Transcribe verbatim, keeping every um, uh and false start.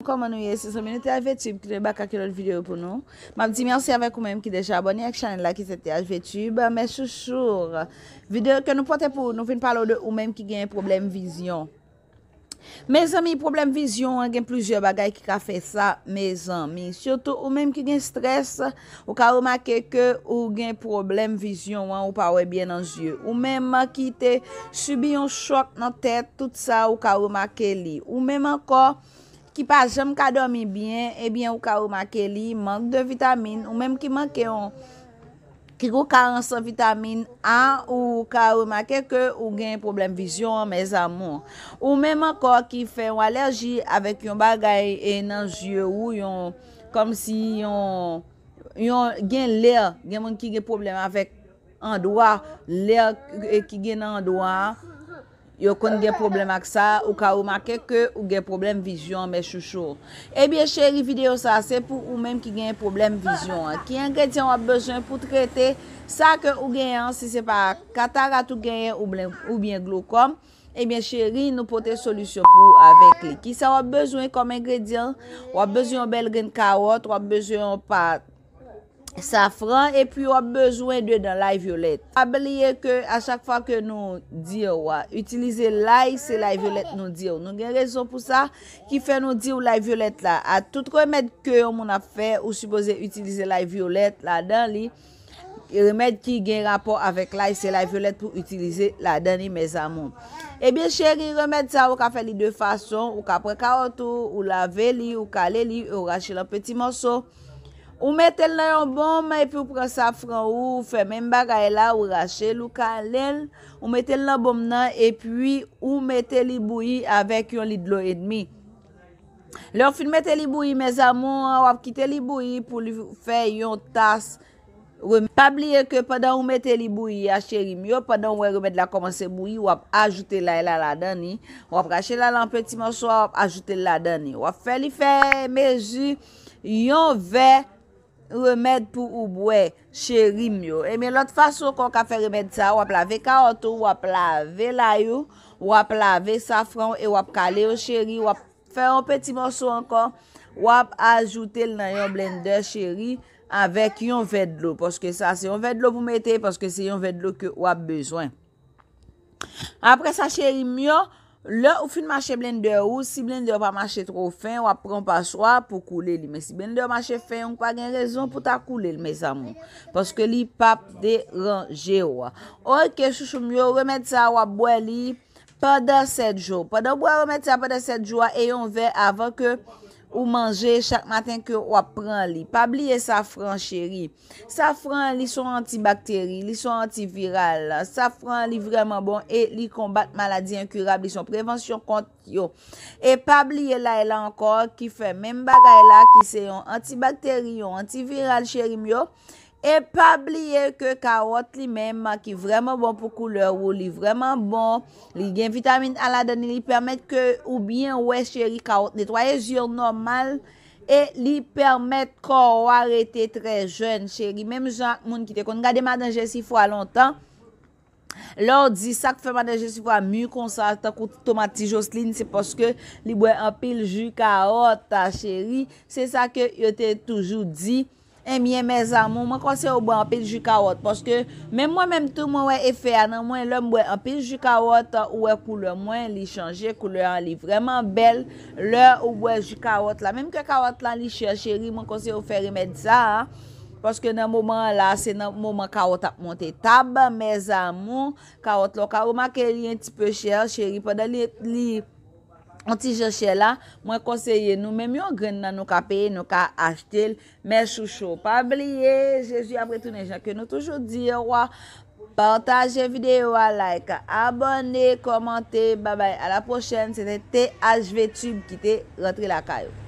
Kòman nou ye? Se zanmi nou T H V Tube ki tonbe bak ak yon lòt videyo pou nou. M ap di mèsi avèk ou menm ki deja abòne ak chanèl la ki se T H V Tube. Mes chouchous, videyo ke nou pote pou ou, nou vin pale w de ou menm ki gen pwoblèm vizyon. Mezanmi, pwoblèm vizyon an gen plizyè bagay ki ka fè sa, mezanmi. Sitou ou menm ki gen strès, ou ka remake ke ou gen pwoblèm vizyon an, ou pa wè byen nan zye. Ou menm ki te sibi yon chòk nan tèt, tout sa ou ka remake li. Ou menm ankò ki pa janm ka dòmi byen, ebyen ou ka remake li, mank de vitamin, ou menm ki manke yon ki gen yon karans an vitamin A, ou ka remake ke ou gen pwoblèm vizyon an, mes amours. Ou menm ankò ki fè yon alèji avèk yon bagay e nan zye ou, yon, kòmsi yon, yon, gen lè, gen moun ki gen pwoblèm avèk andwa, lè, e, ki gen nan andwa a. Yo konn gen pwoblèm ak sa, ou ka remake ke ou gen pwoblèm vizyon, mes chouchous. Ebyen, cheri, videyo sa a se pou ou menm ki gen pwoblèm vizyon an. Ki engredyan w ap bezwen pou trete sa ke ou genyen an, si se pa katarat ou genyen oubyen, oubyen glokòm, ebyen, cheri, nou pote solisyon pou ou avèk li. Kisa w ap bezwen kòm engredyan? W ap bezwen yon bèl grenn kawòt, w ap bezwen yon pa safran, epi w ap bezwen de dan lay vyolèt. Pa bliye ke a chak fwa ke nou di w a itilize lay, se lay vyolèt nou di w. Nou gen rezon pou sa ki fè nou di w lay vyolèt la. A tout remèd ke yon moun ap fè, ou sipoze itilize lay vyolèt ladan li. Remèd ki gen rapò avèk lay, se lay vyolèt pou itilize ladan li, mes amours. Ebyen, cheri, remèd sa, ou ka fè li de fason. Ou ka pran kawòt ou, ou lave li, ou kale li, ou rache l an peti mòso. Ou mete l nan yon bonm epi ou pran safran ou, ou fè menm bagay la, ou rache l, ou kale l, ou mete l nan bonm nan epi ou mete li bouyi avèk yon lit dlo edmi. Lè w fin mete li bouyi, mes amours, w ap kite li bouyi pou li fè yon tas. Rem-, pa bliye ke pandan ou mete li bouyi a, cheri m yo, pandan w wè remèd la kòmanse bouyi, w ap ajoute lay la ladan li. W ap rache lay la an peti mòso a, w ap ajoute l ladan li. W ap fè li fè mezi yon vè remèd pou ou bwè, cheri m yo. Ebyen, lòt fason ke w ka fè remèd sa a, w ap lave kawòt ou, w ap lave lay ou, w ap lave safran w e w ap kale yo, cheri, w ap fè yon peti mòso ankò, w ap ajoute l nan yon blendè, cheri, avèk yon vè dlo, paske sa se yon vè dlo pou mete, paske se yon vè dlo ke w ap bezwen. Apre sa, cheri m yo, lè ou fin mache blendè ou, si blendè ou pa mache twò fen, w ap pran paswa pou koule li. Men si blendè ou mache fen, ou pa gen rezon pou ta koule l, mes amours, paske li p ap deranje w. Oke, chouchou m yo, remèd sa a, w ap bwè li pandan sèt jou. Pandan w bwè remèd sa a pandan sèt jou a e yon vè avan ke ou manje chak maten ke w ap pran li. Pa bliye safran, cheri. Safran, li se yon antibakteri, li se yon antiviral. Safran, li vrèman bon e li konbat maladi enkirab, li se yon prevansyon kont yo. E pa bliye lay la ankò, ki fè menm bagay la, ki se yon antibakteri, yon antiviral, cheri m yo. E pa bliye ke kawòt li menm, ki vrèman bon pou koulè ou, li vrèman bon, li gen vitamin A ladan li, li pèmèt ke ou byen wè, cheri, kawòt netwaye zye w nòmal, e li pèmèt kò w a rete trè jèn, cheri. Menm jan ak moun ki te konn gade madan Jesifwa lontan, lè w di sa k fè madan Jesifwa mi konsa, tankou tomat Ti Joslin, se paske li bwè anpil ji kawòt, cheri. Se sa ke yo te toujou di. Ebyen, mes amours, mwen konseye w bwè anpil ji kawòt, paske menm mwen menm tou, mwen wè efè a nan mwen, lè m bwè anpil ji kawòt, ou wè koulè mwen, li chanje, koulè an, li vrèman bèl. Lè ou bwè ji kawòt la, menm ke kawòt la, li chè, cheri, mwen konseye w fè remèd sa a, paske nan moman an la, se nan moman kawòt ap monte tab, mes amours, kawòt la, ou ka remake li yon ti pe chè, cheri, pandan li, li yon ti jan chè la, mwen konseye nou, menm yon grenn nan nou ka peye, nou ka achte l, mes chouchous. Pa bliye, Jezi ap retounen, jan ke nou toujou di yo a. Pataje videyo a, like, abòne, kòmante, babay, a la pwochèn. Se te T H V Tube ki te rantre lakay ou.